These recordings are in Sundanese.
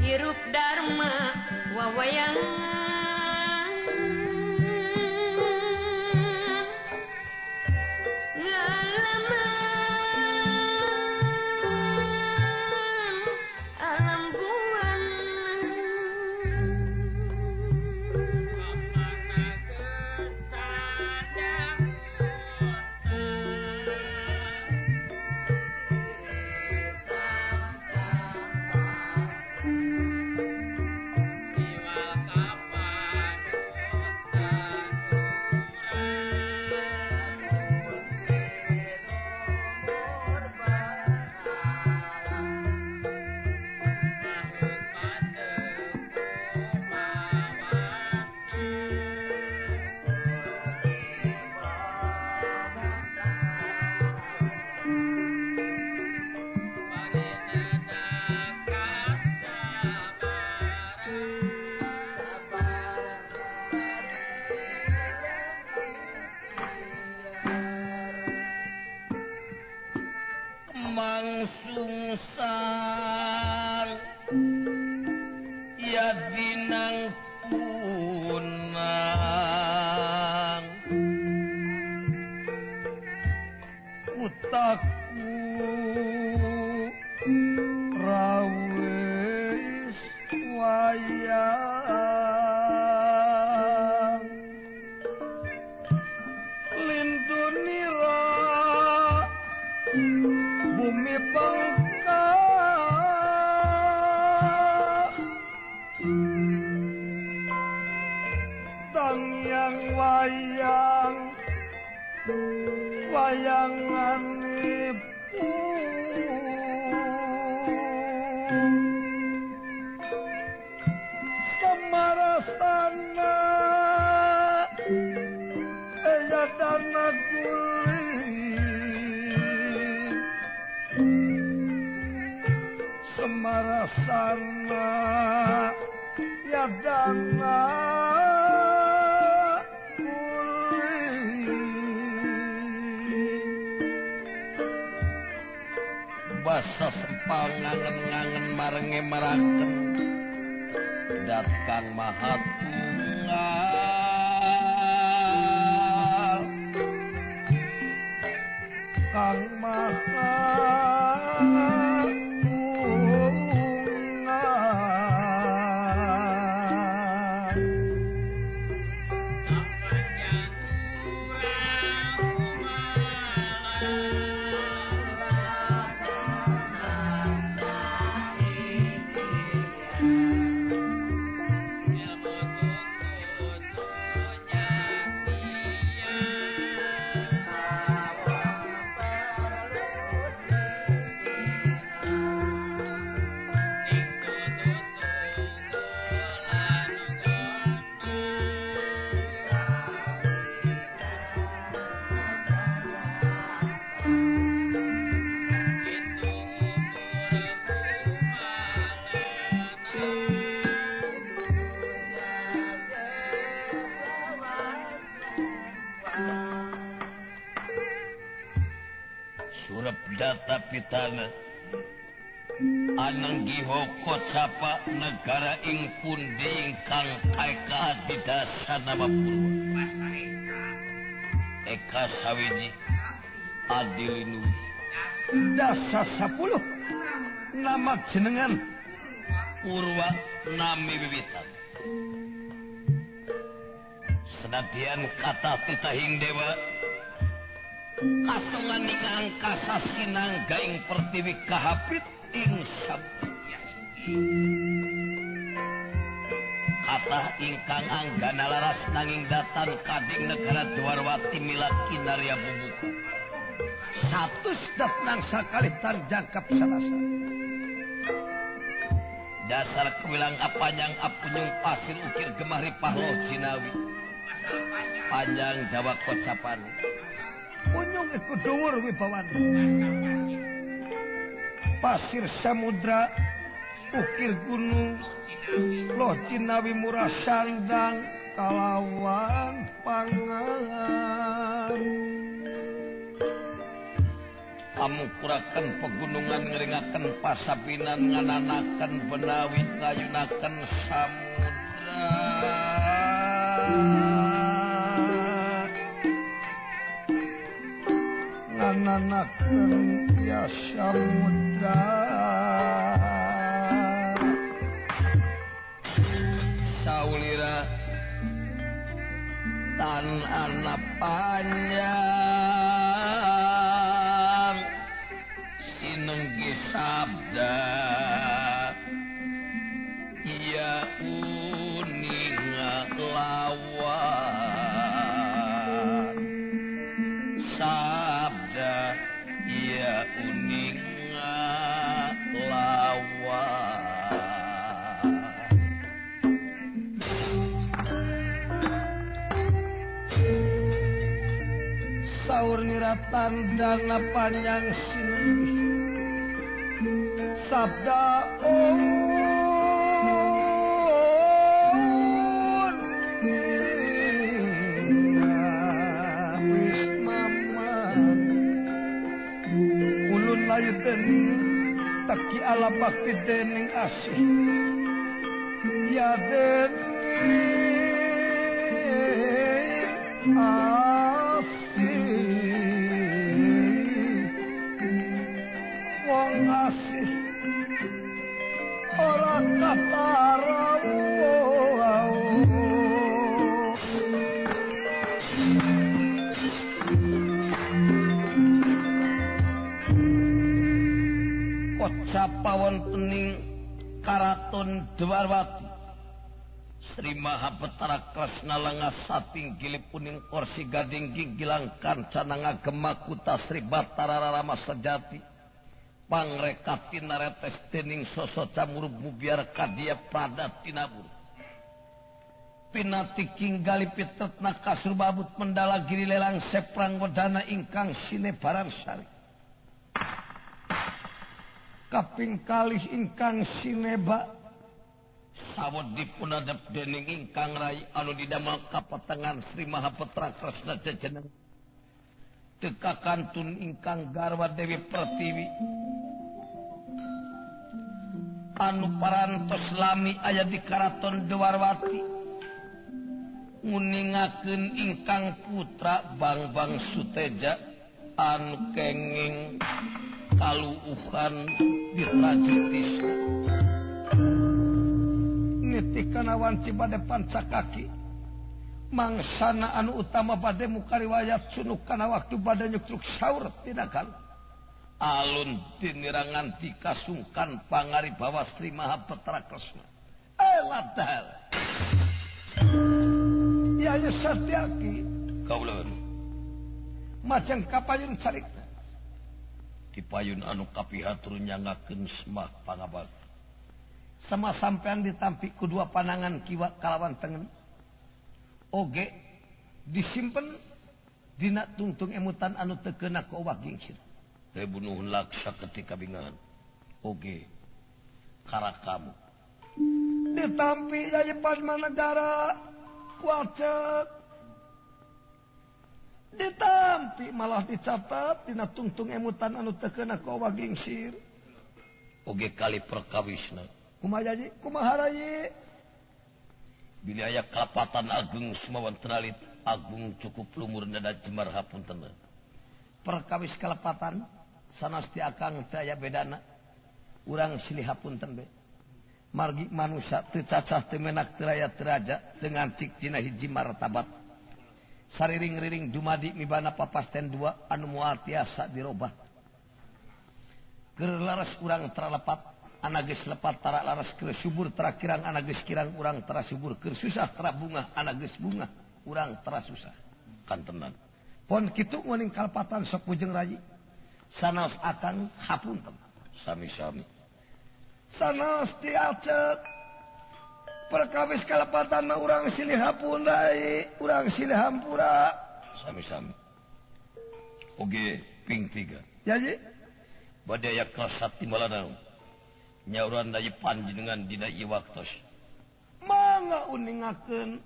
Hirup Dharma wawayangan ngalaman alam buana Iwal kapal. Semarasana yadana basa sempal ngangen-ngangen marenge maraken dat Kang Maha Tunggal Kang Maha Data pitana ananggi hoko sapa negara ing pundi ingkang kaeka adidasa nama purwa eka sawiji adilinu dasa 10 nama jenengan purwa nami wiwitan senadyan kata titahing dewa kasongan ing angkasa sinangga ing pertiwi kahapit ing sabya kathah ingkang anggana laras nanging datan kading negara Dwarwati milaki Narya bubuka 100 datang sakalih tarjangkap salasa dasar kewilang apanjang apunyung pasir ukir gemah ripah loh jinawi panjang dawa kocapan punyung iku dhuwur wibawane pasir samudra ukir gunung loh jinawi murah sandang kalawan pangan amukuraken pegunungan ngeringaken pasabinan ngananaken benawi ngayunaken samudra ngananaken ya samudra saulira tan ana panjang sinenggi sabda iya uninga lawan sabda iya uninga lawan saur niratan dana panjang sinenggi sabda wis maman ulun layu den teki ala bakti dening asih ya dening asih wong asih ora ketara kocapa wontening Karaton Dwarwati Sri Maha Betara Kresna lengas satinggilipuning kursi gading gigilang kancana ngagem makuta Sri Batara Rama sejati pangrekati naretes dening sosok camurub mubiar kadia prada tinabur pinati kinggali pitetna kasur babut mendala giri lelang seprang wedana ingkang sinebaran sari. Kaping kalih ingkang sineba sawet dipunadep dening ingkang rai anu didamel kapetengan Sri Mahapetra Kresna jejeneng teka kantun ingkang garwa Dewi Pertiwi anu parantos lami aya di Karaton Dwarwati nguningakeun ingkang putra Bangbang Suteja anu kenging kaluuhan di Prajutisna. Nitih kana wanci bade pancakaki mangsana anu utama bade muka riwayat sunuk kana waktu bade nyukruk saur tindakan alun dinirangan dikasungkan pangaribawa Sri Mahapetra Kresna. Ladal Yayu Satyaki kaula maceng kapayun carita dipayun anu kapihatur nyangakeun semah pangabak sama sampean ditampi ku dua panangan kiwa kalawan tengen oge disimpen dina tungtung emutan anu teu keuna ku owah gingsir. Rebu nuhun laksa ketika bingahan oge karakamu ditampi Yayi Padmanegara kuacek ditampi malah dicatat dina tungtung emutan anu teu keuna ku owah gingsir oge kali perkawisna. Kumaha Yayi kumaha Rayi bilih aya kalepatan agung sumawan teralit agung cukup lumur nada jemar hapunten. Perkawis kalepatan sanes ti akang teu aya bedana urang silih hapunten be margi manusia teu cacah teu menak teu raya teu raja teu ngancik dina hiji martabat sariring-riring dumadi mibana papasten dua anu moal tiasa dirobah keur laras urang taralepat anak geus lepat tara laras keur subur tara kirang anak geus kirang urang tara subur keur susah tara bungah anak geus bungah urang tara susah kantenan pon kitu nguning kalepatan sok pujeng rayi sanaos akang hapunten sami-sami sanaos diacek perkawis kalepatan mah urang silih hapun rai urang silih hampura sami-sami oge ping 3 yayi bade aya kasat timbalana nyauran dari panjenengan dina ieu waktos mangga uningakeun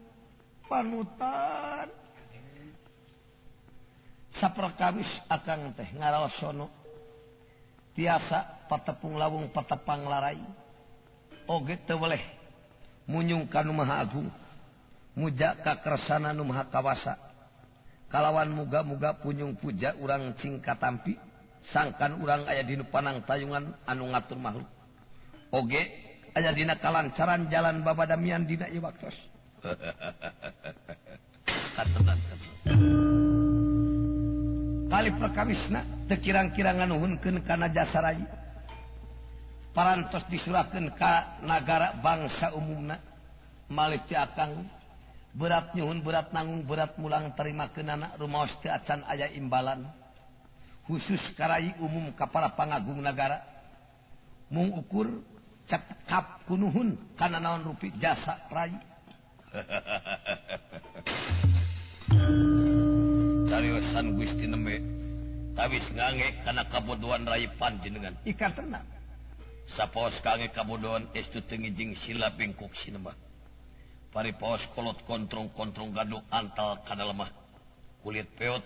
panutan saperkawis akang teh ngaraosono tiasa patepung lawung patepang larai oge teu weleh munyung ka nu Maha Agung muja ka kersana nu Maha Kawasa kalawan muga-muga punyung puja urang cing katampi sangkan urang aya dinu panang tayungan anu ngatur makhluk oge aya dina kalancaran jalan babadamian dina ieu waktos. Katenan. Kali perkawisna teu kirang-kirang nganuhunkeun kana jasa rayi parantos disurahkeun ka nagara bangsa umumna malih ti akang berat nyuhun berat nanggung berat mulang terimakeunana rumaos teu acan aya imbalan khusus ka rayi umum ka para pangagung nagara mung ukur cekap kunuhun kana naon rupi jasa rai. Cariosan Gusti nembe tawis ngange kana kabodohan rai panjenengan ikan tenang sapaos kange kabodohan estu teu ngijing sila bengkok sinemah paripaos kolot kontrong-kontrong gaduk antal kana lemah kulit peot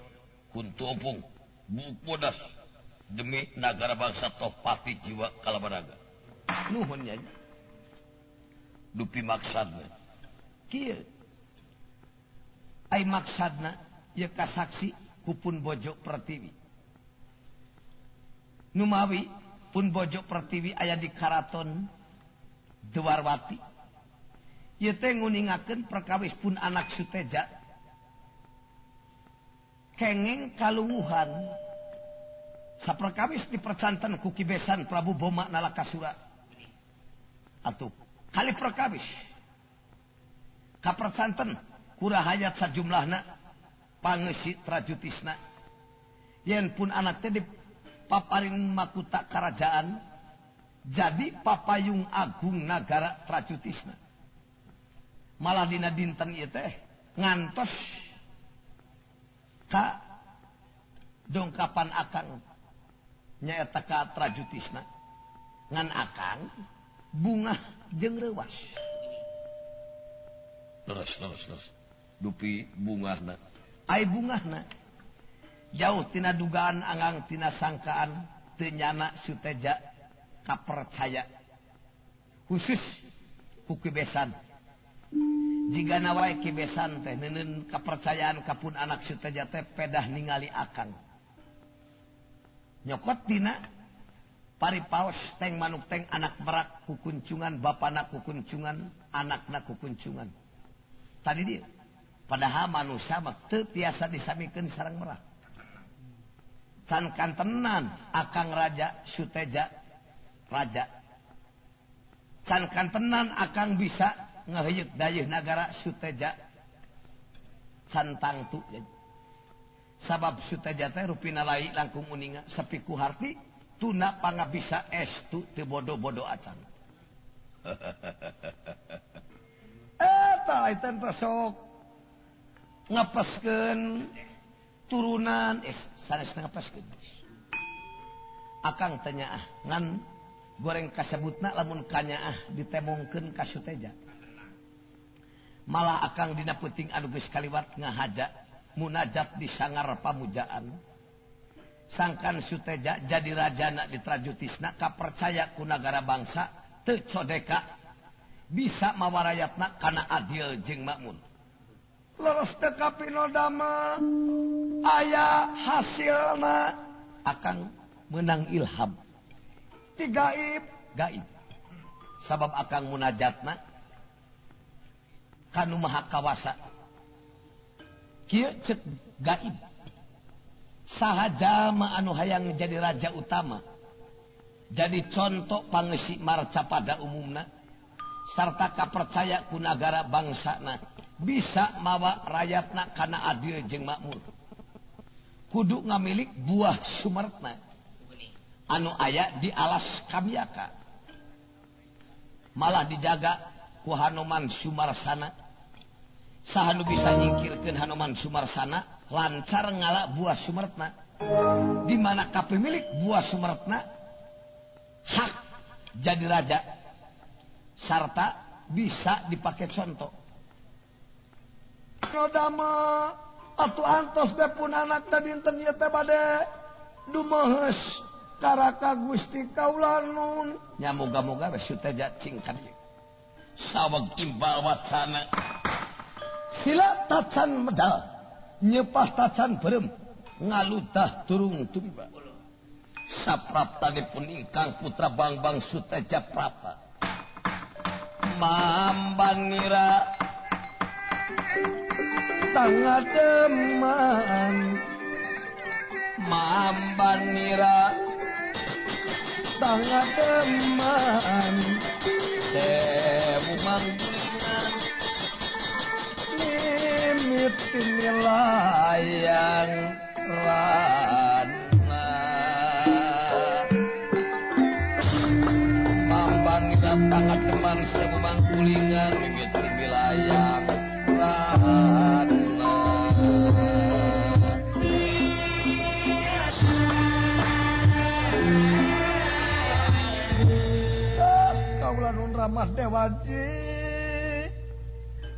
kuntu ompong buk bodas demi nagara bangsa toh pati jiwa kalabaraga. Nuhun nya dupi maksadna kieu ai maksadna ieu kasaksi kupun bojo Pertiwi numawi pun bojo Pertiwi aya di Karaton Dwarwati ieu teh nguningakeun perkawis pun anak Suteja kengeng kalunguhan saperkawis dipercanten ku kibesan Prabu Boma Nalakasura atuh kali perkawis kapercanten kurahayat sajumlahna pangeusi Trajutisna yen pun anak teh dipaparing makuta kerajaan jadi papayung agung nagara Trajutisna malah dina dinten ieu teh ngantos ka dongkapan akang nyaeta ka Trajutisna. Ngan akang bungah jeung reuwas. Leres leres leres. Dupi bungahna. Ai bungahna jauh tina dugaan angang tina sangkaan teu nyana Suteja kapercaya. Khusus ku kibesan. Jigana wae kibesan teh neuneun kapercayaan kapun anak Suteja teh pedah ningali akang. Nyokot tina paripaos teng manuk teng anak merak kukuncungan bapana kukuncungan anakna kukuncungan. Tadi dia padahal manusia mah teu tiasa disamikeun sareng merak. Can kantenan akang raja Suteja raja. Can kantenan akang bisa ngaheuyeuk dayeuh nagara Suteja can tangtu. Sabab Suteja teh rupina lai langkung uninga sepi ku harti tuna pangabisa estu teu bodo-bodo acan. Eta iten sok ngapeskeun turunan sanes ngapeskeun. Akang teh nyaah ngan goreng kasebutna lamun kanyaah ditemongkeun ka Suteja. Malah akang dina peuting anu geus kaliwat ngahaja munajat di sangar pamujaan. Sangkan Suteja jadi rajana di Trajutisna kapercaya ku nagara bangsa teu codeka bisa mawarayatna kana adil jeung makmur. Leres teu kapinodama aya hasilna akang meunang ilham. Ti gaib gaib. Sabab akang munajatna kanu maha kawasa. Kieu ceuk gaib. Saha jalma anu hayang jadi raja utama, jadi contoh pangeusi marca pada umumna sarta kapercaya ku nagara bangsana bisa mawa rayatna kana adil jeung makmur. Kudu ngamilik buah sumertna anu aya di alas Kamyaka. Malah dijaga ku Hanoman Sumarsana. Saha nu bisa nyingkirkeun Hanoman Sumarsana lancar ngala buah sumertna. Di mana kapemilik buah sumertna hak jadi raja sarta bisa dipakai contoh. Rodama atuh antos be pun anak da dinten ieu teh bade dumeheus karaka Gusti kaula nun. Nya moga-moga we Suteja cing ka dieu. Saweg imbal wacana. Sila tacan medal, nyepah tacan berem, ngaludah turung tumiba. Sapraptanipun ingkang putra Bangbang Suteja Prapta. Mambanira tangademan, mambanira tangademan, sewu manggulingan mimiti milayang rana. Mambanira tangademan sewu manggulingan mimiti milayang rana. Kaula nun ramah dewaji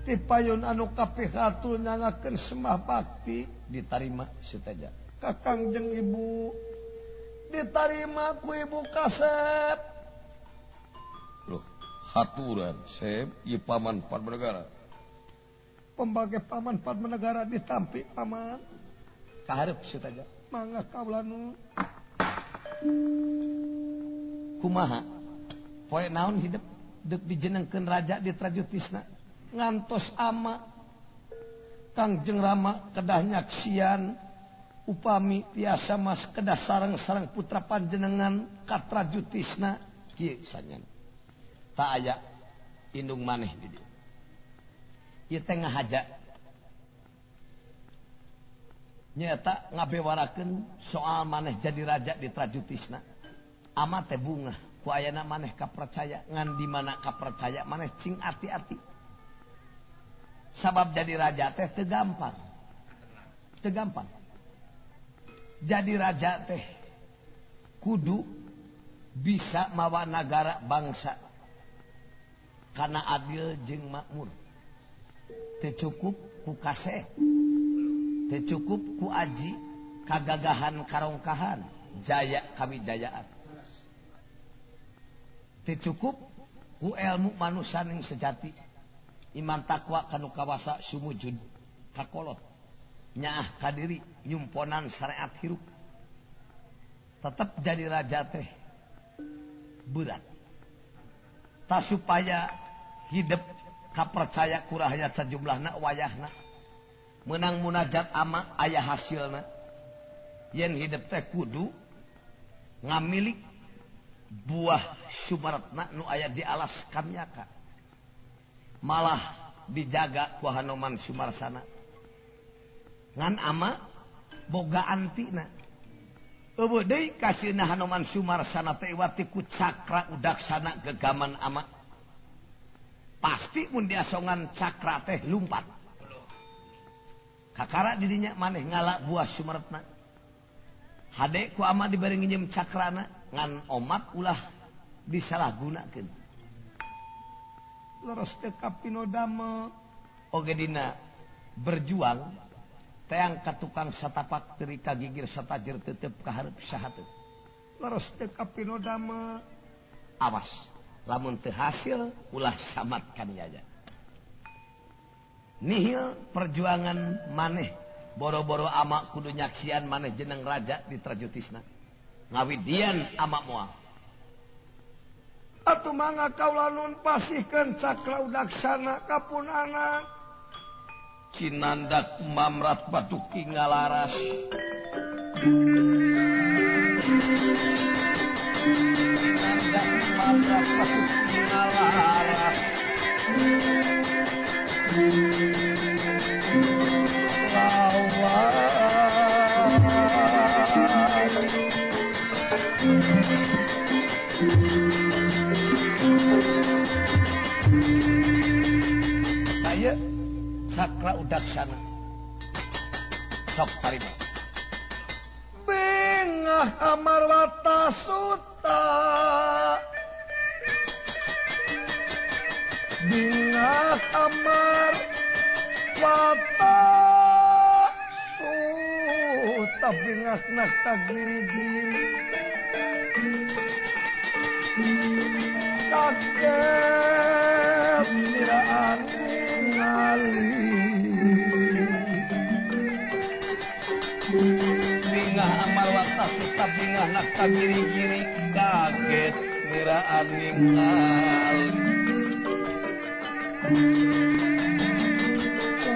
tipayun anu kapihatul nyangakeun semah bakti ditarima Suteja. Kakang jeung ibu ditarima ku ibu kasep. Loh, haturan sep ieu paman Padmanegara. Pembagai paman Padmanegara ditampi paman. Kaharep Suteja. Mangga kaula nu. Kumaha? Poe naon hidup deuk dijenengkeun raja di Trajutisna ngantos ama Kangjeng Rama kedah nyaksian upami tiasa mas kedah sareng-sareng putra panjenengan ka Trajutisna kieu sanyan. Tak aya indung maneh di dieu. Ieu teh ngahaja nyaeta ngabewarakeun soal maneh jadi raja di Trajutisna. Ama teh bungah ku ayana maneh kapercaya ngan di mana kapercaya maneh cing arti-arti. Sabab jadi raja teh teu gampang. Teu gampang. Jadi raja teh kudu Bisa mawa nagara bangsa kana adil jeung makmur. Teu cukup ku kaseh, teu cukup ku aji kagagahan karongkahan jaya kawijayaan. Teu cukup ku ilmu manusaning sejati iman takwa kanu kawasa sumujud kakolot nyaah kadiri nyumponan syariat hirup. Tetep jadi raja teh berat. Tak supaya hidup kapercaya ku rakyat sajumlahna wayahna menang munajat ama aya hasilna. Yen hidup teh kudu ngamilik buah sumaratna nu aya di alas kamyaka. Malah dijaga ku Hanoman Sumarsana. Ngan ama boga antina. Eueuh deui kasina Hanoman Sumarsana teh wati ku cakra udaksana gegaman ama. Pasti mun diasongan cakra teh lumpat. Kakara didinya maneh ngala buah sumeretna. Hade ku ama dibari nginjem cakrana ngan omat ulah disalahgunakeun. Leres teh kapinodame oge dina berjuang teang ka tukang satapak teri kagigir satajir tetep ka hareup saha teu. Leres teh kapinodame awas lamun teu hasil ulah samat kaniaya. Nihil perjuangan maneh boro-boro ama kudu nyaksian maneh jeneng raja di Trajutisna. Ngawidian ama moal. Atuh mangga kaula nun pasihkeun cakra udaksana ka pun anak. Cinandak mamrat batuki ngalaras. Cinandak mamrat batuki ngalaras. Saya cakra udaksana sok tarima. Bengah amarwata suta, bengah amarwata suta, bengah nakta giri-giri kaget miraan ningali. Bingah amarwata suta bingah nakta giri-giri kaget miraan ningali.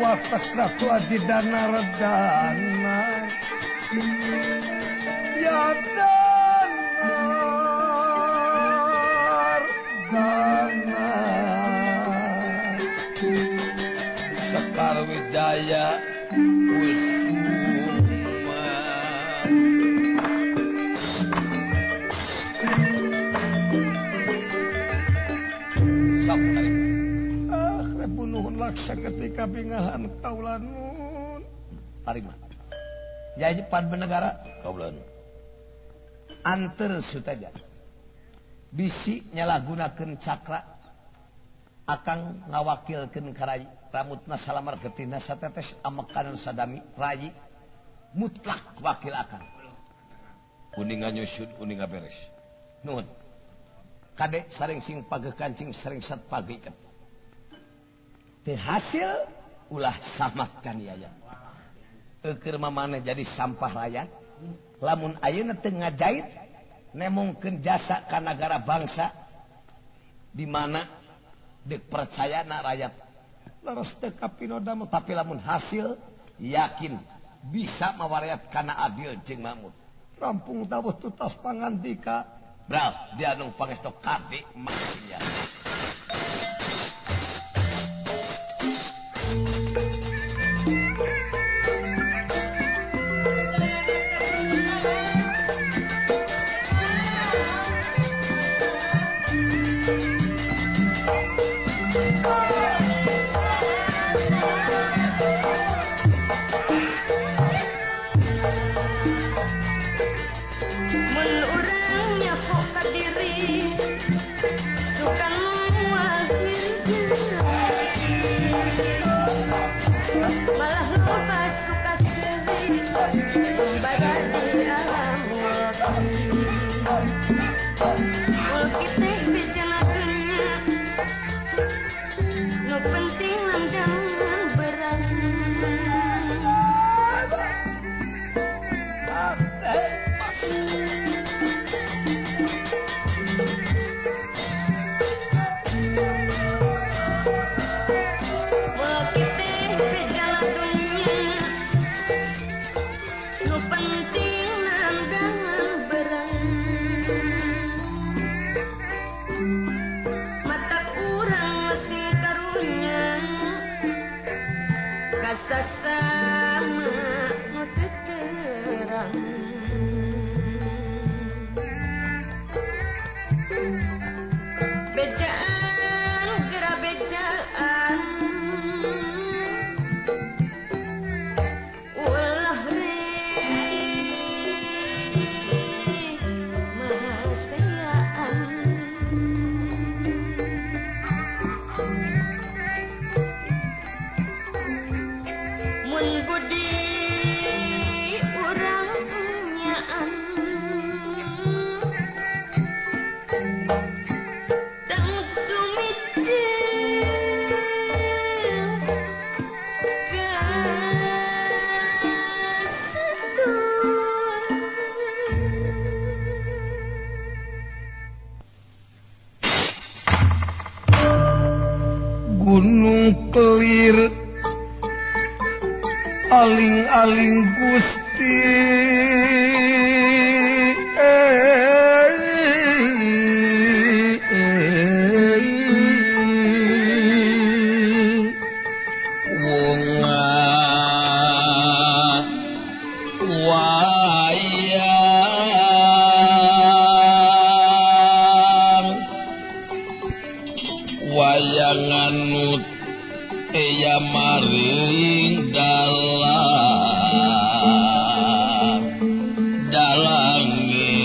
Watak ratu ajidana redana ya danar danar Sekar Wijaya Kusuma. Sok tarik. Ah, rebunuhun laksa ketika bingahan kaula nun. Tarima. Jadi Padmanegara kaula nun. Anter sutaja. Bisi nyalahgunakeun cakra akang ngawakilkeun ka rai ramutna salamar getina satetes amekanan sadami rai mutlak wakil akang. Kuninga nyusud kuninga beres. Nuhun. Kade saring sing pageh kancing saring sat pageh iket. Teu hasil ulah samat kaniaya. Eukeur mamaneh jadi sampah rakyat. Lamun ayeuna teu ngajait nemongkeun jasa ka nagara bangsa di mana deuk percayana rakyat. Leres teu kapinodamu tapi lamun hasil yakin bisa mawarayat kana adil jeung makmur. Rampung dawuh tutas pangandika. Bral dianung pangestu kade maksiat. Mun urang nyapok ka diri Gunung Kelir aling-aling Gusti Maring dalang dalange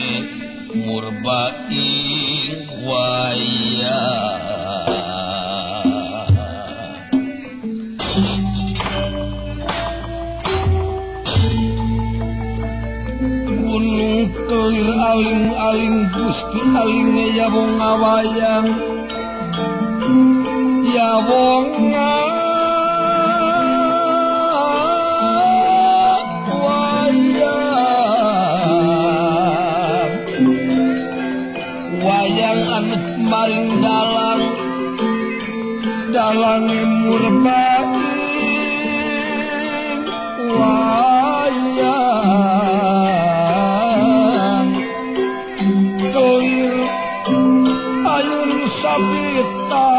murba ing wayang Gunung Kelir aling-aling Gusti alinge ya wong ngawayang ya wong maring dalang dalange murba ing wayang kelir ayun sabita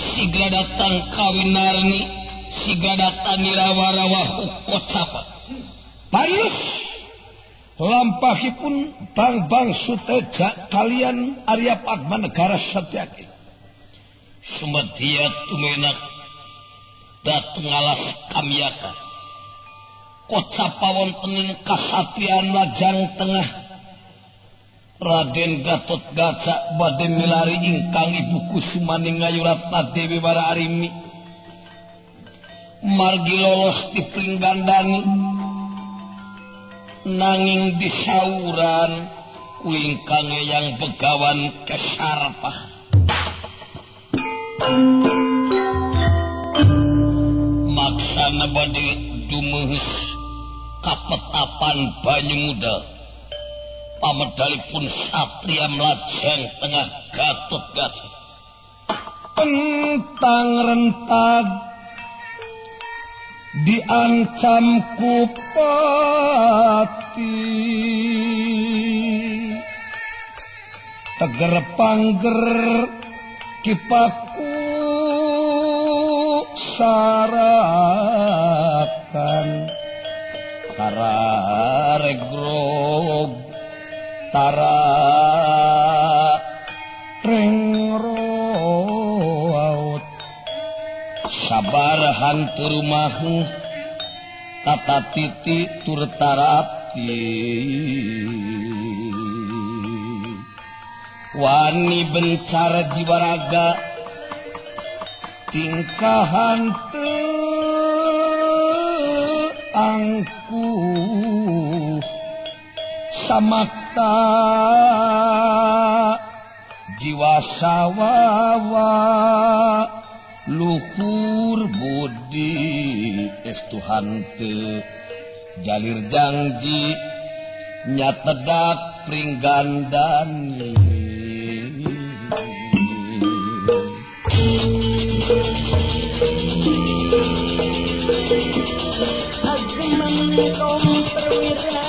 siga datang kawinarni siga datang nirawa-rawa kocapa Parius lampahipun Bang-bang Suteja kalian Arya Padma Negara Satyaki Sumedia tumenak dateng alas kamyaka kocapa wonten ing kasatriyan Lajang Tengah Raden Gatot Kaca badhe milari ingkang Ibu Kusumaning Ngayuratna Dewi Wara Arimi margi lolos di Pringgandani nanging disauran ku ingkang Eyang Begawan Kesarpah maksana badhe dumehes kapetapan Banyu Muda pamedalipun satria Mlajeng Tengah Gatot Kaca Tentang rentag diancam kupati teger pangger kipaku sarakan tararegrog tara rengroaut sabar hantu rumahu tata titi tur tarapti. Wani bencara jiwa raga tingkahan teu angkuh samakta jiwa sawawa luhur budi estu hanteu jalir jangji nyatedak pringgandani. Ageman kaum perwira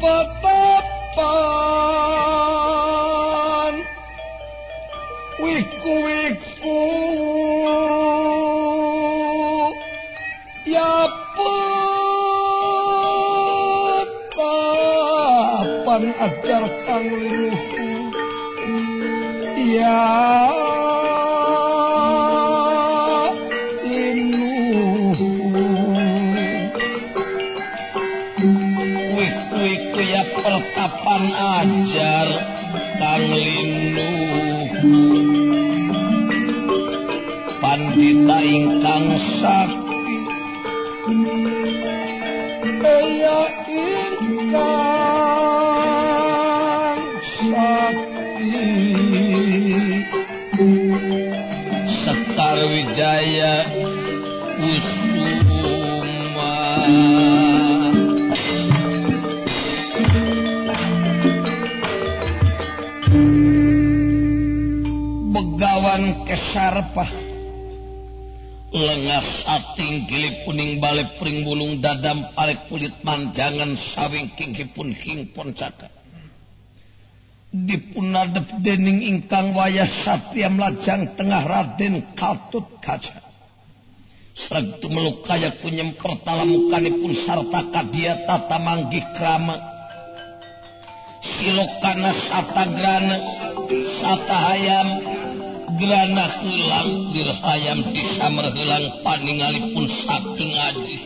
Patapan pertapan ajar kang linuhu ya linuhu wih-wih ya pertapan ajar kang linuhu pandita ingkang sakti ya ingkang sakti Sekar Wijaya Kusuma Begawan Kesarpah lengas ating gilip kuning balik pring bulung dadam parek kulit manjangan sawingking hipun hingpon caka dipunadep dening ingkang wayah satya mlajang tengah Raden Katut Kaca sreg tumelukaya kunyemper talamukanipun sarta kadya tata manggih krama silokana satagrana satahayam grana heulang dirhayam disamer heulang paningalipun saking aji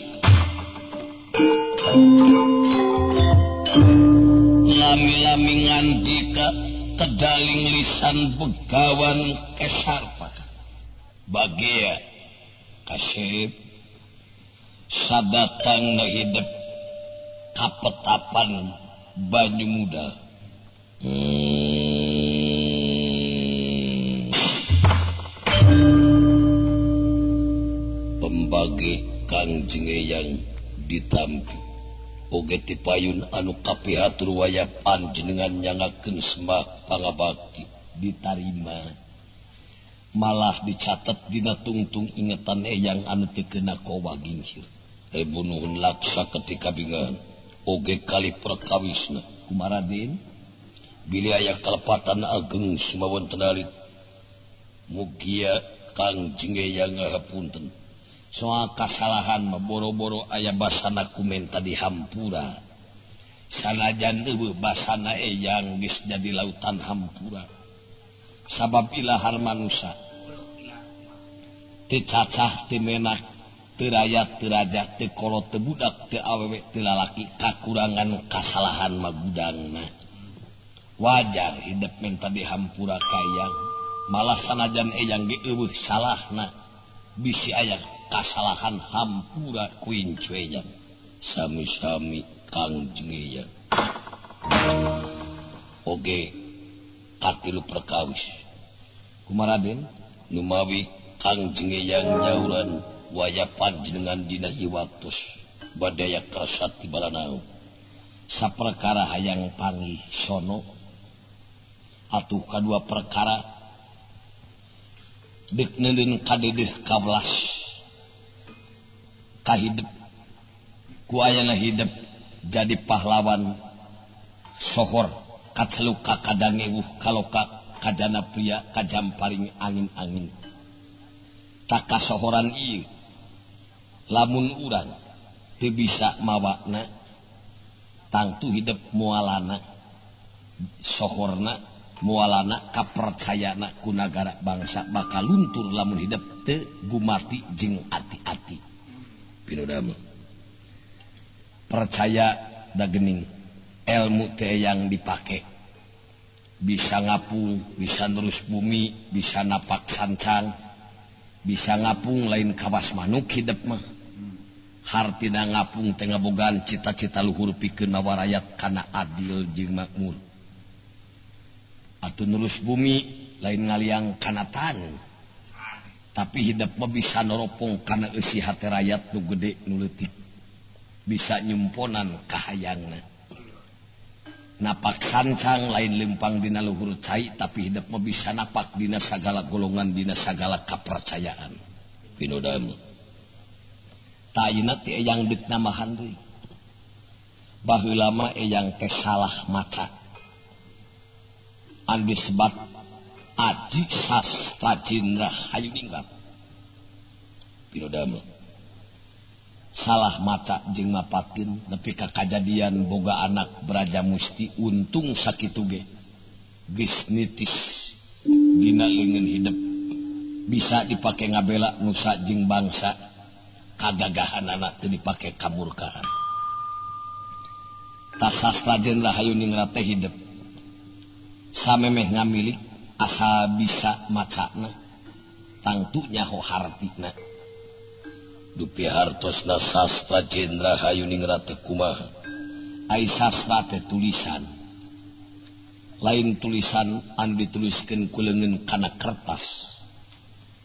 lami-lami ngandika kedaling lisan Begawan Kesarpa bagia kasep sadatang na hidep kapetapan banyu muda. Pembagi Kangjeng Eyang ditampi oge tipayun anu kapihatur waya panjenengan nyangakeun sembah pangabakti ditarima malah dicatet dina tungtung ingetan eyang anu teu keuna kowa gingsir. Rebunuhun laksa ketika bingan oge kali perkawisna kumaradin bilih aya kalepatan ageng sumawonten alit mugia Kangjeng Eyang ngahapunten soal kasalahan mah boro-boro aya basana kumenta dihampura sanajan eueuh basana eyang geus jadi lautan hampura sabab ilahar manusa teu cacah teu menak teu rayat teu raja teu kolot teu budak teu awewe teu lalaki kakurangan kasalahan mah gudangna wajar hidep menta dihampura ka eyang malah sanajan eyang ge eueuh salahna bisi aya kasalahan hampura ku eyang sami-sami Kangjeng Eyang oge katilu perkawis kumaradin numawi Kangjeng Eyang nyauran waya panjenengan dina ieu waktos badaya kersa ti balanau saperkara hayang panggih sono atuh kadua perkara deuk neuleun kadedeuh kabelas kahidep ku ayana hidep jadi pahlawan sohor kaceluka kadangewuh kaloka kajana pria kajamparing angin-angin tak kasohoran ieu lamun urang teu bisa mawakna tangtu hidep mualana sohorna mualana kapercayana ku nagara bangsa bakal luntur lamun hidep teu gumati jeung ati-ati. Pinodama percaya dagening ilmu teh yang dipake bisa ngapung, bisa nerus bumi, bisa napak sancang, bisa ngapung lain kawas manuk hidep mah. Hartina ngapung teh ngabogaan cita-cita luhur pikeun mawarayat kana adil jeung makmur. Atuh nerus bumi lain ngaliang kana taneuh. Tapi hidep mah bisa noropong kana eusi hate rayat nu gede nu leutik. Bisa nyumponan kahayangna. Napak sancang lain lempang dina luhur cai tapi hidep mah bisa napak dina sagala golongan dina sagala kapercayaan. Pinodama. Ta ayeuna teh eyang deuk nambahan deui. Baheula mah eyang teh salah maca. Anu disebat Aji Sastra Jendra Hayuningrat. Pinodama. Salah mata jeung mapatin nepi ka kajadian boga anak Braja Musti untung sakitu ge geus nitis dina leungeun hidep bisa dipake ngabela nusa jeung bangsa kagagahanana teu dipake kamurkaan. Tas sastra Jenderal Hayuningrat teh hidep samemeh ngamilik asa bisa macana tangtu nyaho hartina. Dupi hartosna sastra Jenderal Hayuningrat teh kumaha? Ai sastra teh tulisan. Lain tulisan anu dituliskeun ku leungeun kana kertas,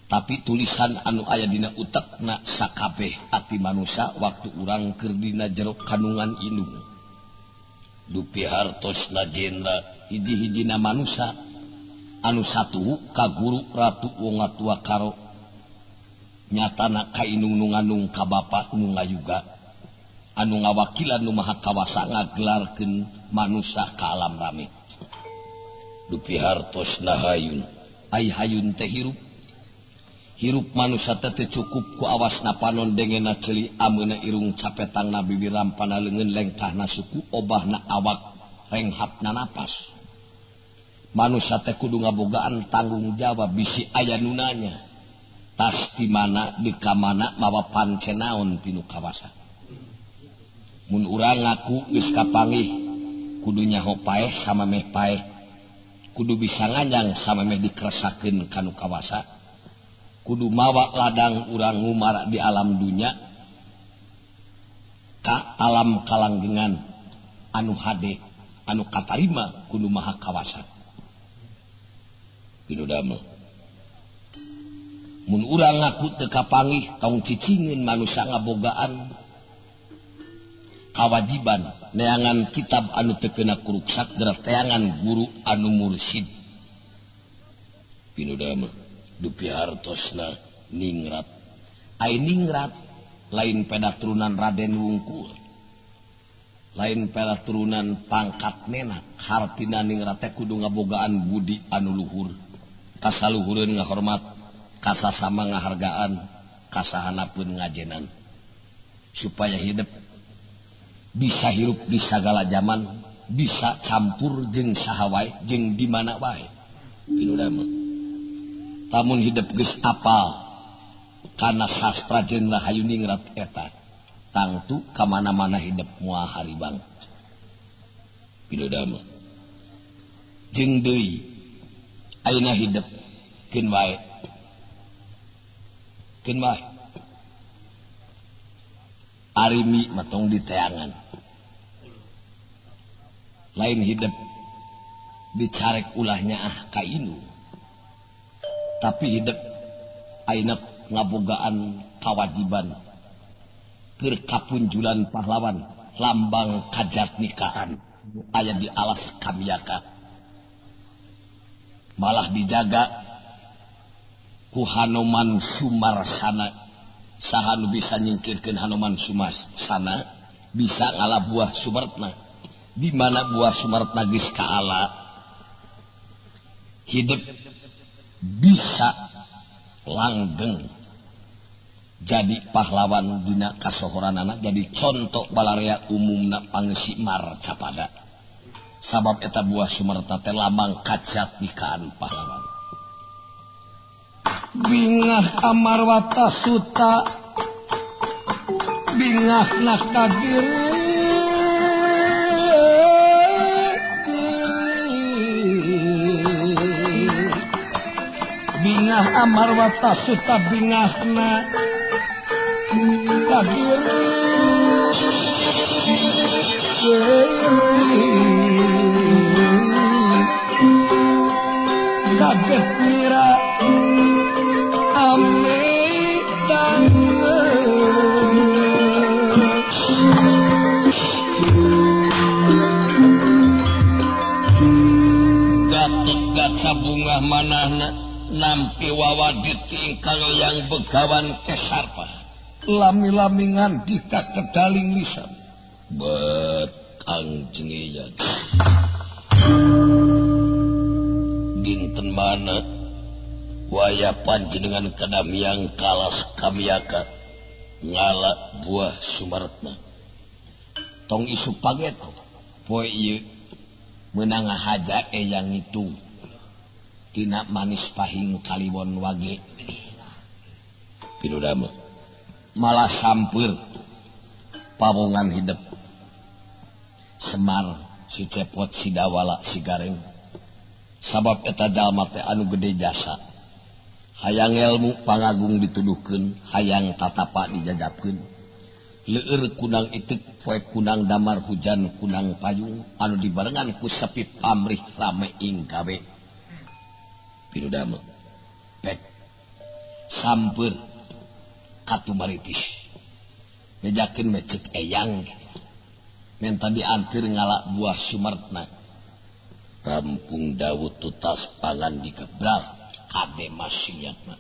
tapi tulisan anu aya dina utekna sakabeh ati manusa waktu urang keur dina jero kandungan indung. Dupi hartosna Jenderal hiji-hijina manusa anu satuhu ka guru ratu wong tua karo nyatana ka indung nu ngandung ka bapa nu ngayuga anu ngawakilan nu maha kawasa ngagelarkeun manusa ka alam rame. Dupi hartosna hayun, ai hayun teh hirup. Hirup manusa teh teu cukup ku awasna panon dengena ceuli ameuna irung capetangna bibir rampana leungeun lengkahna suku obahna awak renghapna napas. Manusa teh kudu ngabogaan tanggung jawab bisi aya nu nanya. Tas di mana di kamana mawa pancenaon tinu kawasa. Mun urang ngaku geus kapanggih kudu nyaho paeh samameh paeh, kudu bisa nganjang samameh dikeresakeun kanu kawasa, kudu mawa ladang urang ngumara di alam dunya ka alam kalanggengan anu hade anu katarima kudu maha kawasa. Pinu damel. Mun urang ngaku teu kapanggih tong cicingeun manusa ngabogaan kawajiban neangan kitab anu teu keuna kuruksak geura teangan guru anu mursyid. Pinu damel. Dupi hartosna ningrat. Ai ningrat lain peda turunan Raden Wungkul, lain peda turunan pangkat menak. Hartina ningrat teh kudu ngabogaan budi anu luhur, kasaluhureun ngahormat, kasasama ngahargaan, kasahanapeun ngajenan, supaya hidup bisa hirup di sagala zaman, bisa campur jeung saha wae jeung di mana wae. Pinu damel. Lamun hidup geus apal kana sastra Jenderal Hayuningrat eta, tangtu ka mana-mana hidup moal haribang. Pinu damel. Jeung deui ayeuna hidup keun wae. Keun wae. Arimi mah tong diteangan. Lain hidup dicarek ulahnya ah ka indung. Tapi hidup ayeuna ngabogaan kawajiban keur kapunjulan pahlawan lambang kajatnikaan aya di alas kamyaka, malah dijaga ku Hanoman Sumarsana. Saha nu bisa nyingkirkeun Hanoman Sumarsana bisa ngalah buah Sumertna. Di mana buah Sumertna geus kaala, hidup bisa langgeng jadi pahlawan dina kasohoranana, jadi contoh balarea umumna pangeusi marcapada. Sabab eta buah Sumerta teh lambang kajatnikaan pahlawan. Bingah Amarwata Suta bingah nakagiri bingah Amarwata Suta bingahna kagiri kaget mira ame Gatot Kaca bunga manahna nampi wawadit ingkang yang begawan kesarpa lami-lami ngandika kedaling lisan bet Kang Jengeyan. Dinten mana waya panjenengan kadamyang kalas kamyaka Ngala buah sumaretna. Tong isu pageto poe ieu meunang ngahaja eyang ngitung tina manis pahing kaliwon wage. Pinudama malah sampeur pawongan hidep. Semar si Cepot si Dawala si Gareng sabab eta jalma teh anu gede jasa. Hayang ilmu pangagung dituduhkeun, hayang tatapa dijajabkeun. Leueur kunang itik poe kunang damar hujan kunang payung anu dibarengan ku sepi pamrih rame ing gawe. Pinudama pek sampeur katumaritis bejakeun mecek eyang menta diantir ngala buah sumertna. Rampung dawuh tutas pangan dikebral kade maksiatna.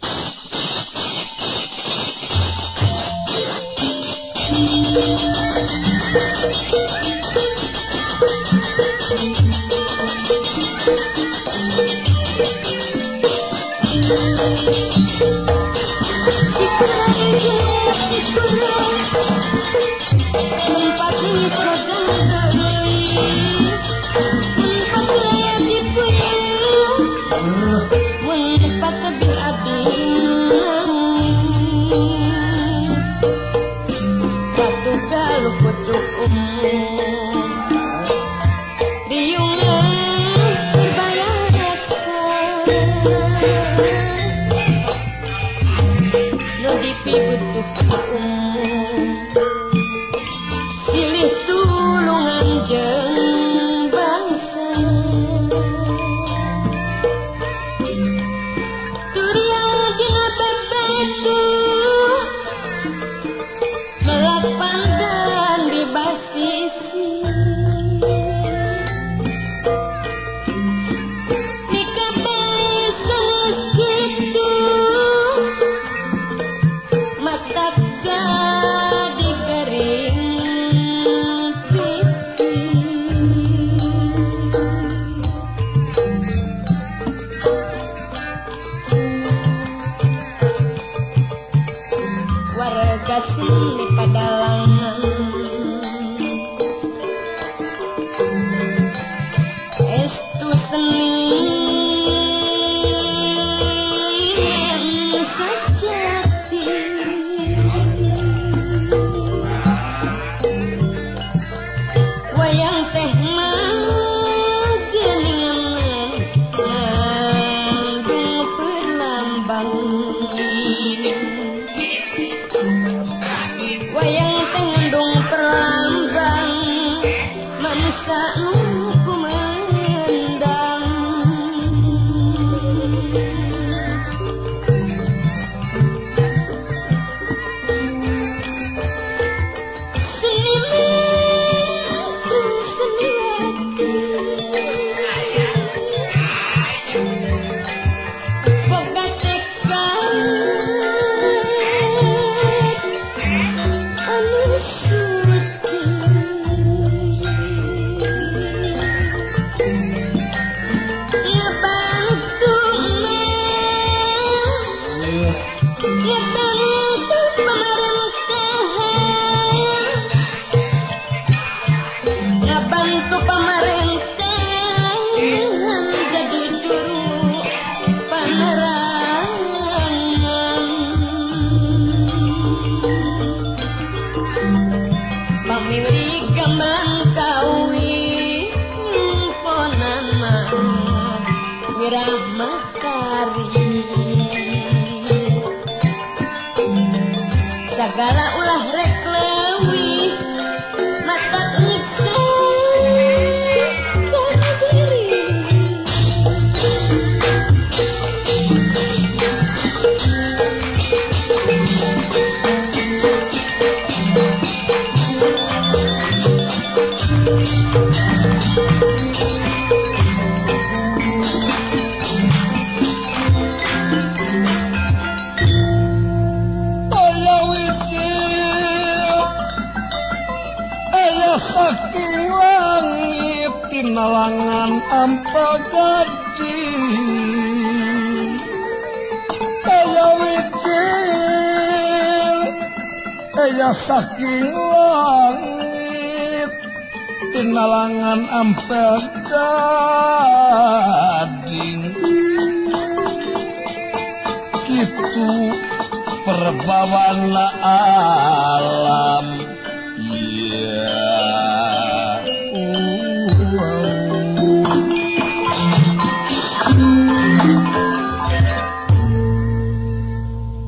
Segala ulah rek leuwih mata nyiksa diri. Saking langit tinalangan ampagadi aya wicil Aya saking langit tinalangan ampel gading kitu perbawana alam ya.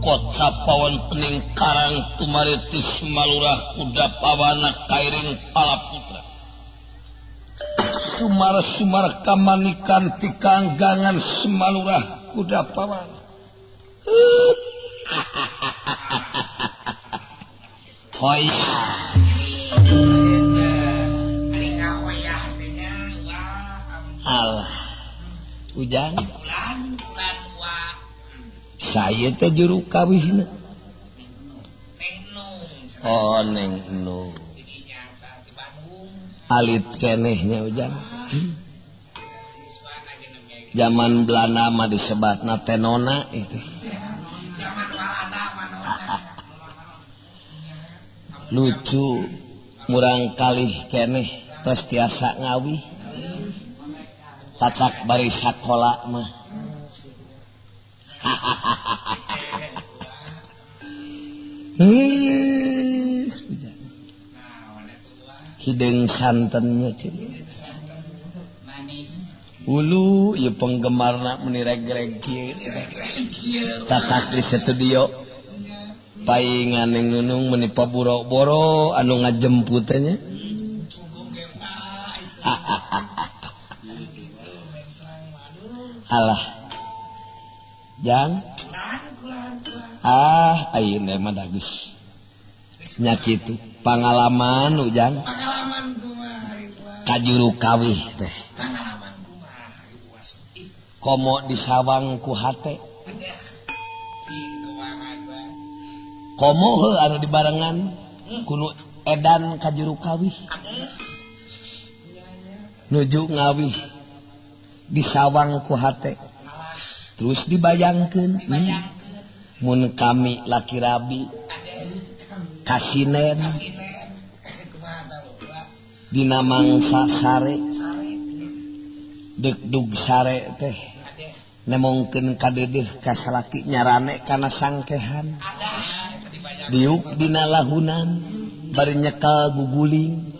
Kocap pawon pening karang tumariti Sumalurah kuda pawana kairing palaputra Sumar-sumar kamanikan pikanggangan Sumalurah kuda pawana. Hoi. Alah. Ujang. Saya teh juru kawihna. Oh neng nu. Alit kenehnya Ujang. Zaman Belanda mah disebatna tenona itu. Lucu murang kalih keneh tos tiasa ngawih. Cacak bari sakola mah. Hideung santennya ulu ieu penggemarna meni reg-reg kieu cacak di studio paingan neng nunung meni paburo-boro anu ngajemput teh nya. Alah jang ah ayeuna mah dagus nya kitu pangalaman Ujang pangalaman kumaha ka juru kawih teh pangalaman kumaha komo disawang ku hate komo heuh anu dibarengan kuno edan ka juru kawih nuju ngawih disawang ku hate terus dibayangkeun mun kami laki rabi kasinen dina mangsa sare degdug sare teh nemongkeun kadeudeuh ka salaki nyarane kana sangkehan diuk dina lahunan bari nyekel guguling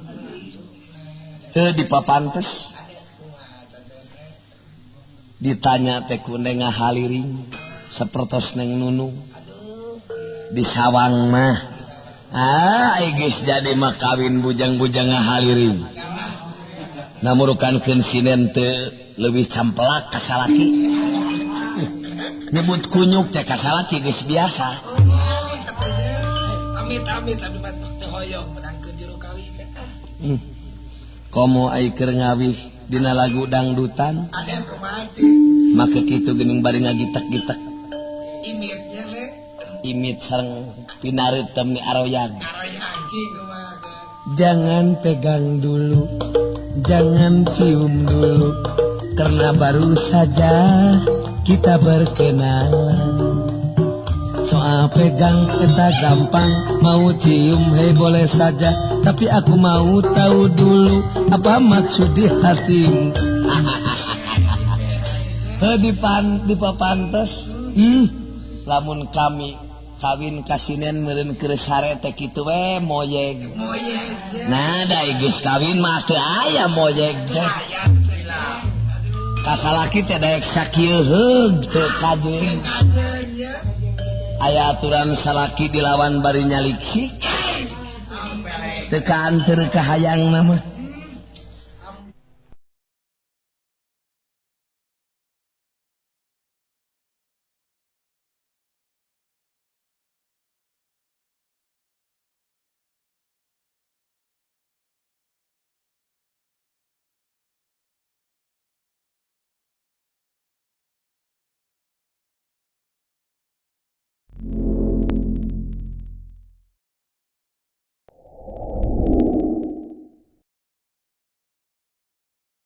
teu dipapantes ditanya teh ku neng ngahaliring sapertos neng nunung di sawang mah ah geus jadi mah kawin bujang-bujang ngahaliring namurukankeun sinen teu leuwih campelak ka salaki nyebut kunyuk teh ka salaki geus biasa. Amit-amit abdi mah teu hoyong menangkeun juru kawin teh. Komo ai keur ngawih dina lagu dangdutan ada kumaha make kitu geuning bari ngagitek-gitek imitnya we imit sareng pinareutem ni aroyag. Jangan pegang dulu, jangan cium dulu, karena baru saja kita berkenalan. Soal pegang kita gampang, mau cium hei boleh saja, tapi aku mau tahu dulu apa maksud di hatimu. Heuh dipapantes. Lamun kami kawin kasinen meureun keur sare teh kitu we moyeg. Nah da geus kawin mah teu aya moyeg teh. Ka salaki teh daek sakieu heug teu kajeun. Aya aturan salaki dilawan bari nyaliksik. Teu kaanteur kahayang mah.